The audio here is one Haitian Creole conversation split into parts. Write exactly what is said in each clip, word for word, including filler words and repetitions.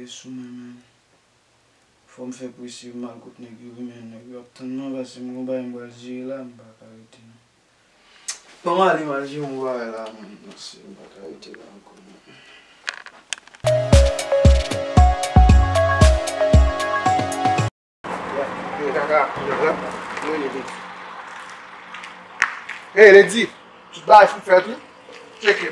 Sou mwen menm. Fò m fè prese pou m al kot nèg yo wi, men nèg yo ap tann mwen, paske m gon bagay m pral jere la, m pa ka rete non. Ban m ale, m al jere yon bagay la, mwen, paske m pa ka rete la ankò non. Hey, kaka, yo rele Lady. Hey, Lady, tout bagay fin fèt wi. Tcheke.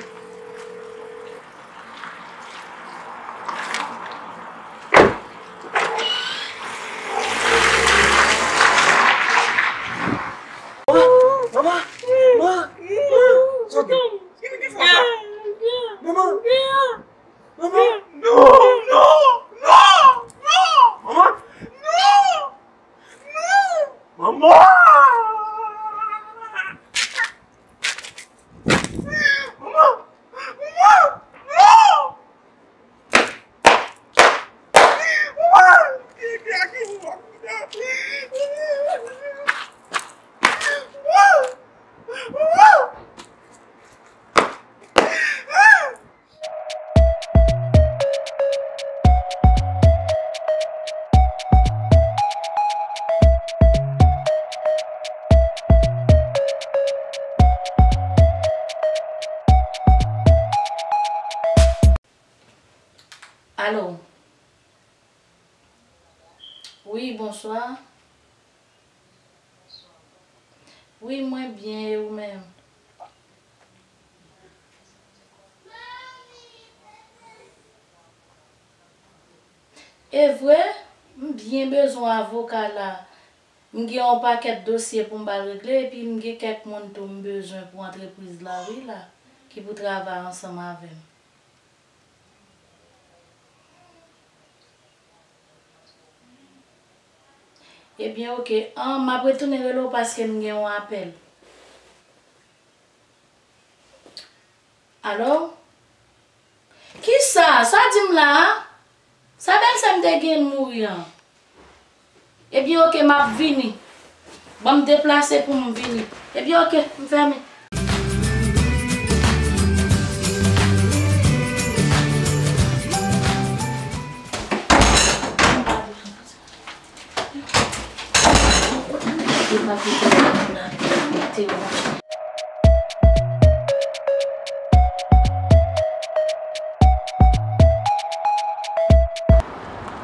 Manman, manman, manman, sòti. Ki moun ki fè sa? Manman. Manman. Non, non, non, non. Manman. Non. Non. Manman. Manman. Manman. Non. Manman. Manman. Alo. Wi, bonswa. Wi, mwen byen, e ou menm? E vre, m byen bezwen avoka la. M gen yon pakèt dosye pou m ba l regle, epi m gen kèk moun tou m bezwen pou antrepriz la, wi, la, ki pou travay ansanm avè m. Ebyen, oke. An, m ap retounen rele w paske m gen yon apèl. Alo? Kisa? Sa w di m la a? Sa bèlsè m te gen mouri an? Ebyen, oke, m ap vini. Ban m deplase pou m vini. Ebyen, oke, m fèmen.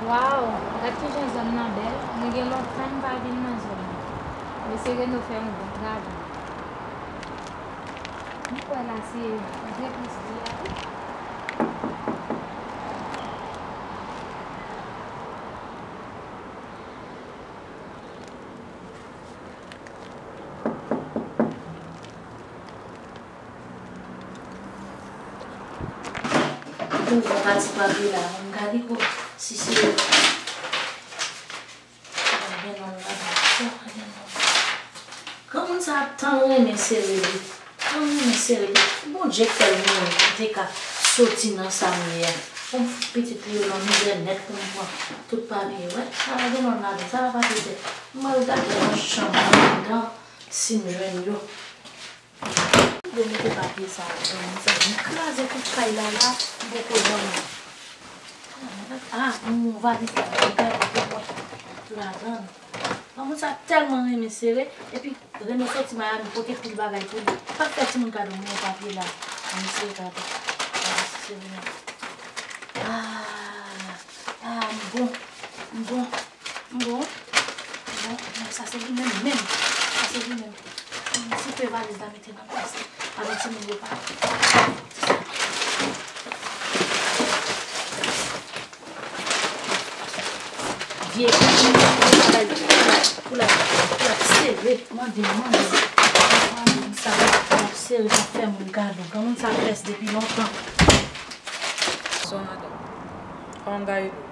Waw, gad kijan zòn nan bèl. Mwen gen lontan m pa vin nan zòn nan. Mesye Reno fè yon bon travay. M kwè la se antrepriz li a wi. Ouvè pati papye la, m gade ko si se. Gen nonm ladan, gen nonm. Granmoun sa ap tan renmen sere li. Tan renmen sere li. Bondye k fè l moun ki te ka soti nan sa m ye a. Pou m fout pitit li yo nan mizè nèt pou m pran tout papye yo. Wè, sa va gen nonm ladan, sa va pa te tèt. M al gade nan chanm nan anndan si m jwenn yo. Mwen mete papye sa a ladan, mezanmi. M kraze tout kay la la, m poko janm. Ah, m ouvè valiz la, m gade pou m wè ladan. Granmoun sa tèlman renmen sere, epi Reno soti Miami, pote pil bagay pou li. Pa fè timoun kado, m wè papye la. Ann sere kado. Ah, si se li menm. Ah, ah, m bon. M bon. M bon. M bon. M bon. Sa se li menm, menm. Sa se li menm. M sipe valiz la, mete nan plas li. Avan timoun yo pa. Vye, vye bagay pou l ap, pou l ap, pou l ap sere. Mande, mande. Mande sa, l ap sere, l ap fè moun gade w. Granmoun sa pès depi lontan. Bonsoir, madame. Comment allez-vous?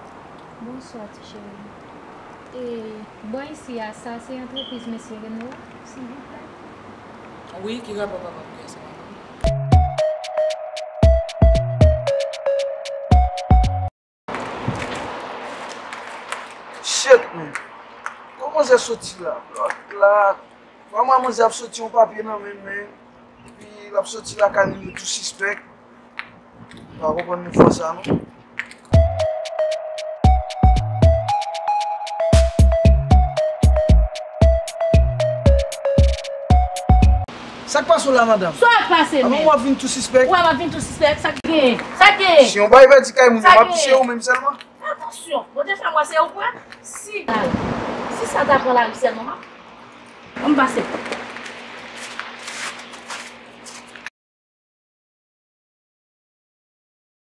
Bonsoir, ti cheri. E, bò isi a, sa se antrepriz mesye Reno a, silvouplè? Wi, ki rapò papa m gen ansanm avè w? Shit, man. Kòman manzè soti la? Blòd la. Kòman manzè ap soti yon papye nan men l, men. Epi l ap soti lakay moun yo tou sispèk. M pa konprann mouvman sa, non. Sa k pase w la, madanm? Sa k pase menm? Avan w ap vin tou sispèk. Ou wè m ap vin tou sispèk, sa k genyen? Sa k genyen? Si yon bagay pèdi kay moun yo, m ap touche ou menm sèlman. Atansyon, Bondye fè m wè se ou k wè. Si, si sa ta pran lari sèlman, m ap, ann pase.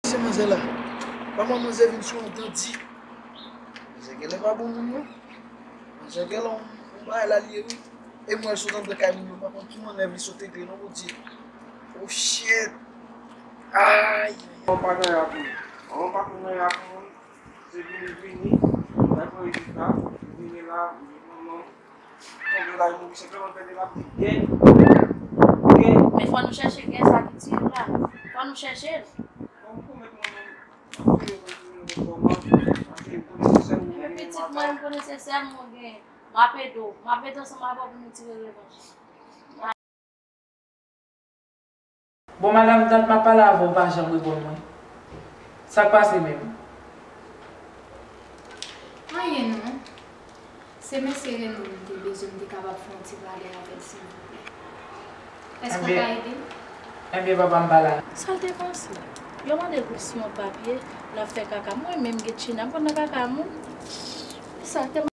Se manzè la. Kòman manzè vin sou antan di? Manzè genlè pa bon moun non. Manzè genlè yon, yon bagay la li ye wi. E m wè l sot andan kay moun yo, m pa konn ki mannèv li sot regle non Bondye. Oh shit. Ay. Manman pa nan ya pou moun. Manman pa konn nan ya pou moun. Se vini vini. Nan pran rezilta. Vini la, vini manman. Tonbe la, mouri senpleman pèdi la, gen. Gen. Men fò nou chèche gen sa ki tiye l la. Fò nou chèche l. Men pitit mwen, m konnen se sèl mwen gen. M ap ede w. M ap ede ansanm avè w pou nou tire revanj. Bon, madanm, dat m ap pale avè w, ou pa janm reponn mwen. Sa k pase menm? Anyen non. Se mesye Reno m te bezwen, m te kapab fè yon ti pale avè l, silvouplè. Èske w ka ede m? Ebyen, papa m pa la. Sa l te panse? Yo mande l pou l siyen yon papye, l ap fè kaka. Mwen menm, Getchina, m konn nan kaka moun. Sa tèlman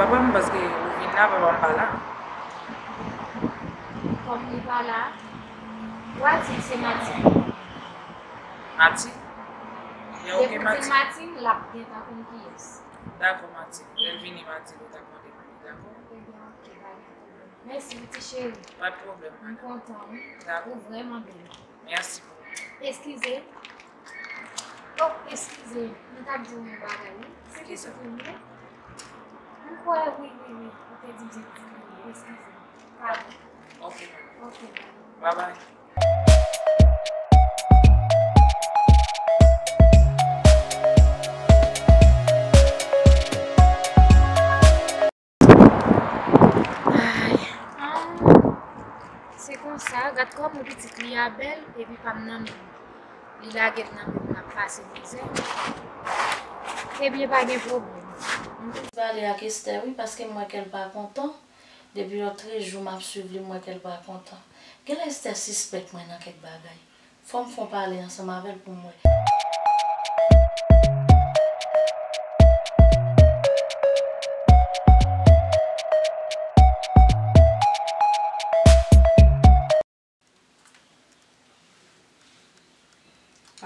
Papa m, paske ou vin la, papa m pa la. Kòm li pa la, w a di l se Mati. Mati? Ebyen, oke, Mati. Depi w di l Mati, l ap gentan konn kiyès. Dakò, Mati. Lè l vini, Mati, ou ta mande pou li, dakò? Ebyen, oke, pa gen pwoblèm. Mèsi, wi, ti cheri. Pa de pwoblèm, madanm. M kontan, wi. Dakò. Ou vrèman bèl. Mèsi. Eskize. Oh, eskize. M t ap di w yon bagay, wi. Se ki sa? M kwè, wi, wi, wi. Ou te di m se ti li. Eskize. Padon. Ok. Ok. Bye bye. Ay, ah, se konsa, gad kòman pitit li a bèl, epi pa m nan men l. Li lage m nan men m, m ap pase mizè. Ebyen, pa gen pwoblèm. M te pale ak Esther, wi, paske m wè ke l pa kontan. Depi lòt trèz jou m ap swiv li, m wè ke l pa kontan. Genlè Esther sispèk mwen nan kèk bagay. Fò m fè yon pale ansanm avè l pou m wè.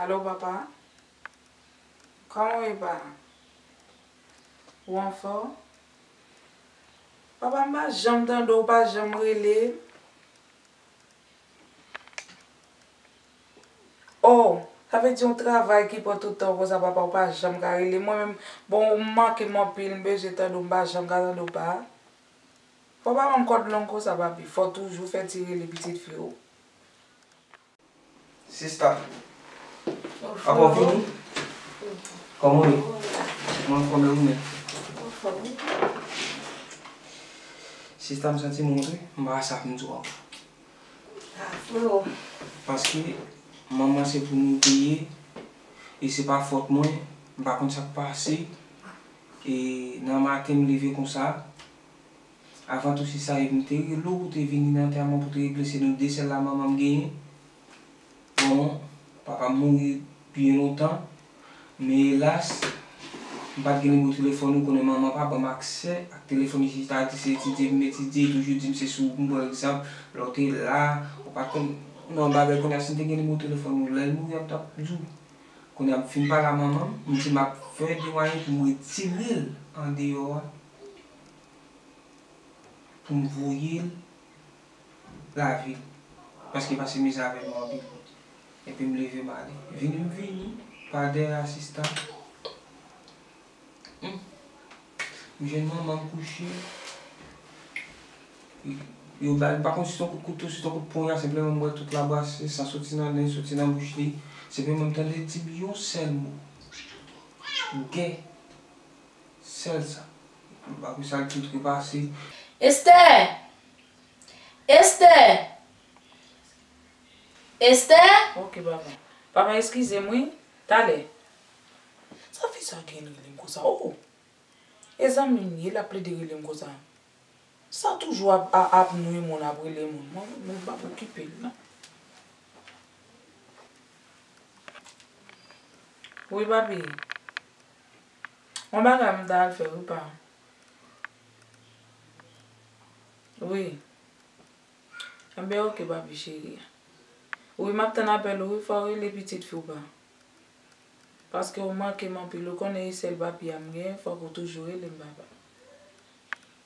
Alo, papa? Kòman w ye, pa? Ou anfòm? Papa, m pa janm tande w, ou pa janm rele. Oh, sa vle di yon travay ki pran tout tan konsa, papa, ou pa janm ka rele. Mwen menm, bon, ou manke m anpil, m bezwen tande w, m pa janm ka tande w, pa. Fò pa ban m kòd long konsa, papi. Fò toujou fè ti rele pitit fi w. Sista. Apa w vini? Kòman w ye? Mwen anfòm, e ou menm? Sista, m santi m wont wi. M pa sa pou m di w ankò. Ah, freo. Paske manman se pou nou te ye, e se pa fòt mwen, m pa konn sa k pase. E nan maten m leve konsa, avan tou se sa, e m te rele w pou te vini nan antèman pou te regle, se nou de sèl la manman m genyen. Bon, papa m mouri byen lontan, men elas, m pa t gen nimewo telefòn ou, konnen manman pa ban m aksè ak telefòn li, chita di se etidye m etidye, toujou di m se sou ou m pran egzanp, lè w te la, ou pa t konn, non, bagay kounye a, si m te gen nimewo telefòn ou, lè l mouri a m t ap di w. Kounye a m fin pale a manman m, m di m ap fè de mwayen pou m retire l andeyò a. Pou m voye l lavil. Paske l pase mizè avè nou anpil. Epi m leve m ale. Vini m vini, pa dèyè asistan. Hmm. M jwenn manman m kouche. Yo ba l, m pa konn si se yon kout kouto, si se yon kout ponya, senpleman m wè tout la brase, san soti nan nen, soti nan bouch li. Senpleman m tande l di m yon sèl mo. Gè. Sèl sa. Apre sa, l tou trepase. Esther! Esther! Esther! Ok, papa. Papa, eskize m, wi. Talè. Sa fi sa gen rele m konsa? Oh! E zanmi m ye, l ap plede rele m konsa. Sa toujou ap, ap, ap nwi moun, ap rele moun. Mwen, mwen p ap okipe l, non. Wi, papi. Yon bagay m ta al fè, wi, pa. Wi. Enben, oke, papi cheri. Wi, m ap tann apèl ou, wi, fò w rele pitit fi w, pa. Paske w manke m anpil, ou konnen e sèl papi a m genyen, fòk ou toujou rele m papa.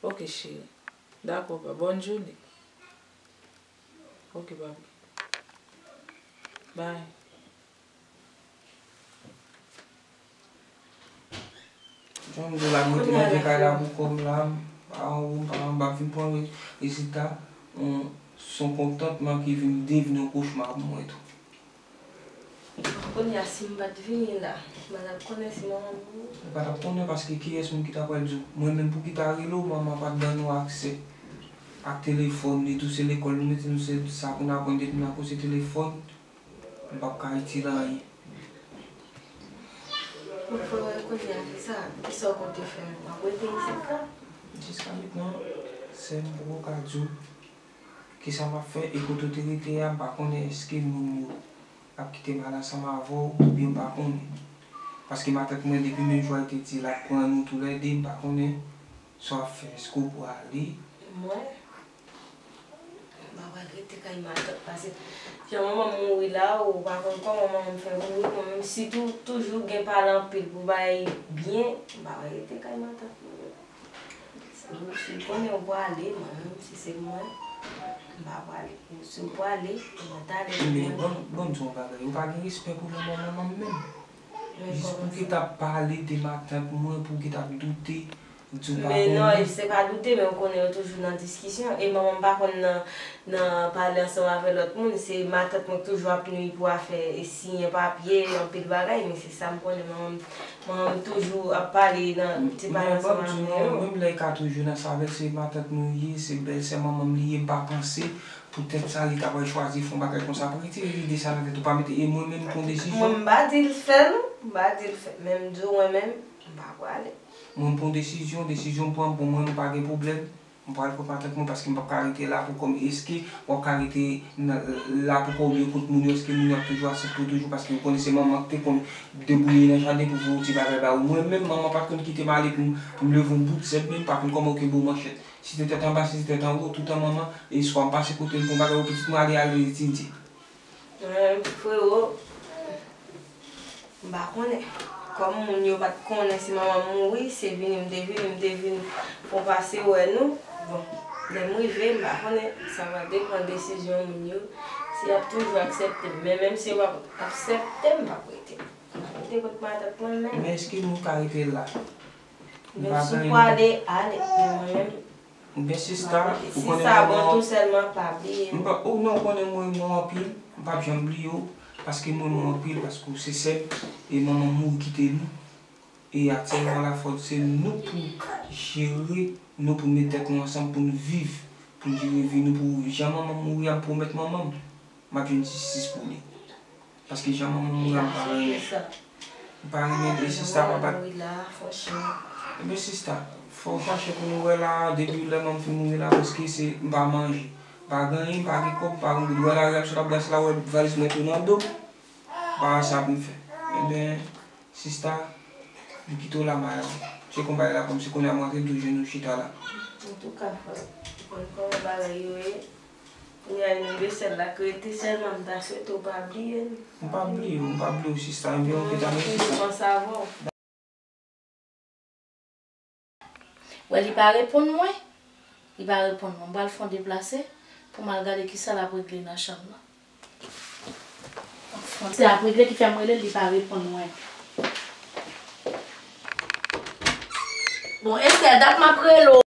Oke, cheri. Dakò, pa. Bòn jounen. Oke, papi. Bye. Jan m di w la, m rete nan vye kay la pou kò m la, m pa anwo, m pa anba, m vin pran re-, rezilta, yon, s on kontantman ki vin devni yon kochma pou mwen tou. Kounye a, si m pa t vini la, m pa t ap konnen si manman m mouri. Ou pa t ap konnen paske kiyès moun ki ta pral di w? Mwen menm pou ki ta rele w, manman pa t ban nou aksè ak telefòn, li tou se lekòl nou mete nou, se sa pou n aprann depi n akoz se telefòn. M p ap ka itil anyen. Bon, frè, kounye a, kisa, kisa w konte fè menm? W ap rete isit la? Jiska mentnan, sè m poko ka di w kisa m ap fè e kote w te rete a, m pa konnen èske moun yo ap kite m al ansanm avè w oubyen m pa konnen. Paske matant mwen depi menm jou a li te di l ap pran nou toulède, m pa konnen sa w ap fè, èske w prale? Mwen? M pa pral rete kay matant, paske jan manman m mouri la, ou pa konn kòman manman m fè mouri, mwen menm sitou toujou gen pale anpil pou bagay byen, m pa pral rete kay matant mwen menm. Si, si w konnen w prale, mwen menm si se mwen, m pa prale. Si w prale, mwen t ale pou mwen. Men ban, ban m di w yon bagay, ou pa gen respè pou manman manman m menm. Jis pou ki t ap pale de matant mwen, pou ki t ap doute, di w pa konnen. Men non, se pa doute, men ou konnen yo toujou nan diskisyon. E manman m pa konn nan, nan pale ansanm avè lòt moun. Se matant mwen k toujou ap nwi pou afè e siyen papye, anpil bagay. Men se sa m konnen, manman m, manman m toujou ap pale nan, ti pale ansanm avè yo. Menm lè l ka toujou nan sa avè l, se matant nou ye, se bèlsè manman m li ye, m pa panse poutèt sa li ta pral chwazi fè yon bagay konsa. Retire lide sa nan tèt ou, pa mete, e mwen menm m pran desizyon. Mwen m pa di l fè l, m pa di l fè, men m di w mwen menm, m pa prale. Mwen m pran desizyon, desizyon m pran pou mwen, m pa gen pwoblèm. M pral pran matant mwen paske m p ap ka rete la pou kò m. Èske w ap ka rete nan, la pou kò w, yo kot moun yo, èske moun yo ap toujou aksepte w toujou paske yo konnen se manman k te konn debouye nan jaden pou voye yon ti bagay ba ou? Mwen menm, manman pa t konn kite m ale pou m, pou m leve yon bout zèb, men m pa konn kòman yo kenbe yon manchèt. Si te tèt anba, si te tèt anwo, toutan manman, e swa m pase kote l pou yon bagay, o pitit mwen ale, ale etidye. Mwen menm, frewo, m pa konnen. Kòm moun yo pa t konnen si manman m mouri, se vini m te vini, m te vin fè yon pase wè nou. Bon, lè m rive, m pa konnen, sa va depann desizyon moun yo, si y ap toujou aksepte m. Men menm si yo p ap aksepte m, m p ap rete. M p ap rete kot matant mwen menm. Men èske nou ka rete la? Menm si w prale, ale. Men mwen menm, Oubyen sista, ou konnen mwen renmen w. Tou sèlman pa bliye m. M pa, ou non, ou konnen mwen renmen w anpil, m p ap janm bliye w, paske mwen renmen w anpil, paske w se sè m, e manman m mouri kite nou. E aktyèlman la, fòk se nou pou jere, nou pou met tèt nou ansanm pou n viv, pou n jere vi nou, pou jan manman m mouri a, m pwomèt manman m, m ap jwenn jistis pou li. Paske jan manman m mouri a, m pa renmen. M pa renmen, e sista, papa. Enben sista, fò w chache pou nou wè la, depi lè manman m fin mouri la, prèske se, m pa manje. M pa gen anyen, m pa gen kòb, m pa gen goud. Ou wè lari a, m sot ap brase la, ou wè valiz mwen tou nan do m. M pa wè sa pou m fè. Enben, sista, m kite w la, Maya. Se konbay la, kòmsi kounye a m rantre, m tou jwenn ou chita la. Antouka, frè, ou konn kòman bagay yo ye. Kounye a, e nou de sèl la k rete, sèlman m ta swete w pa bliye n. M p ap bliye w, m p ap bliye w, sista. Ebyen, oke, ta mèsi, sista. Mwen, mwen panse avè w. Wè, li pa reponn mwen. Li pa reponn mwen. M pral fè yon deplase pou m al gade kisa l ap regle nan chanm nan. Se ap regle ki fè m rele l, li pa reponn mwen. Bon, Esther, dat m ap rele w.